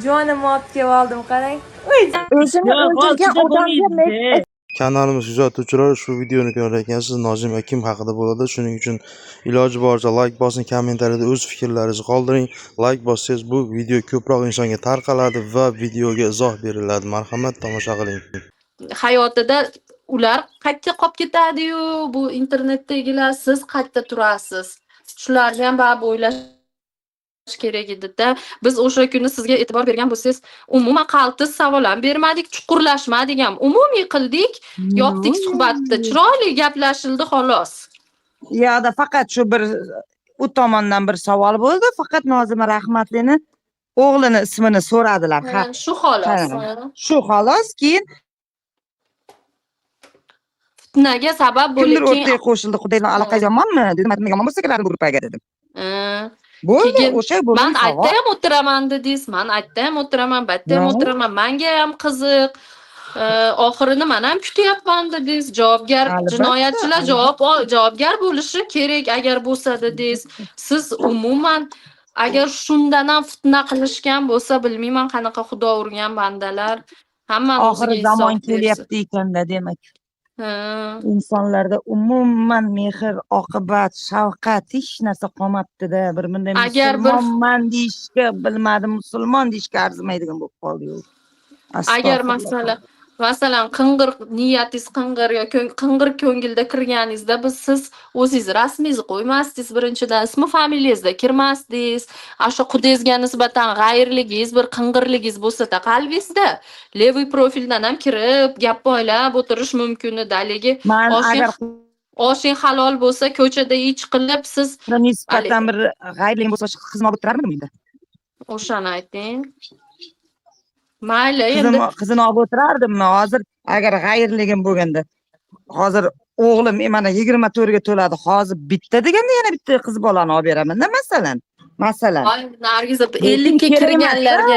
Jonimni olib kelib oldim, qarang. Uy, O'zini Yo'q, o'ldirgan juda odamga men bo'lmaydi. Kanalimiz kuzatuvchilari, shu videoni ko'rar ekansiz, Nozima kim haqida bo'ladi. Shuning uchun iloji boricha layk bosing, kommentariyada o'z fikrlaringizni qoldiring. Layk bossangiz, bu video ko'proq insonga tarqaladi va videoga izoh beriladi. Marhamat, tomosha qiling. Hayotida ular qayerda qolib ketadi-yu, bu internetdagilar, siz qayerda turasiz? Shularni ham baribir o'ylash kerak edi-da. Biz o'sha kuni sizga e'tibor bergan bo'lsangiz, umuman qaltis savol ham bermadik, chuqurlashmadik ham. Umumiy qildik, yopdik suhbatni. Chiroyli gaplashildi, xolos. U yoqda faqat shu bir u tomondan bir savol bo'ldi, faqat Nozima rahmatlini o'g'lini ismini so'radilar. Ha, Ha, shu xolos. Ha. Shu xolos, keyin Fitnaga sabab bo'lib kimdir keyin o'rtaga qo'shildi: "Xudoylar, aloqa yomonmi?" dedim. "Nima yomon bo'lsa, keladi bu gruppaga", dedim. Bo'ldi, Keyin o'sha bo'lgan man savol. Aytda ham o'tiraman dedingiz, man aytda ham o'tiraman, bu yerda ham No. o'tiraman, manga ham qiziq. Oxirini man ham kutyapman dedingiz. Javobgar Albatta, jinoyatchilar albatta. Javobgar bo'lishi kerak agar bo'lsa dedingiz. Siz umuman agar shundan ham fitna qilishgan bo'lsa, bilmayman, qanaqa xudo urgan bandalar. Hammani Oxiri o'ziga zamon insof bersin. kelyapti ekanda, demak. Ha. Insonlarda umuman mehr, oqibat, shafqat, hech narsa qolmabdida. Bir bunday Agar bir musulmonman deyishga, bilmadim, musulmon deyishga arzimaydigan bo'lib qoldi-yu. Agar Astag'firulloh. Masalan, qing'ir niyatingiz, qing'ir yo qing'ir ko'ngilda kirganingizda, biz siz o'zingiz rasmingizni qo'ymasdingiz birinchidan, ismi familiyangizda kirmasdingiz. Shu qudangizga nisbatan g'ayrligingiz, bir qing'irligingiz bo'lsa-da qalbingizda, левый profildan ham kirib, gap poylab o'tirish mumkin edi. Haligi Man oshing agar oshing halol bo'lsa, ko'chada ich qilib siz nisbatan bir g'ayrligim bo'lsa, qizimni olib o'tirarmidim uyda? O'shani ayting. Mayli, Qizim endi qizini olib o'tirardimmi hozir, agar g'ayrligim bo'lganda? Hozir o'g'lim mana 24ga to'ladi hozir, bitta deganda yana bitta qiz bolani olib beramanda, masalan. Ay, Nargiz opa, Lekin 50ga kerak emas-da. kirganlarga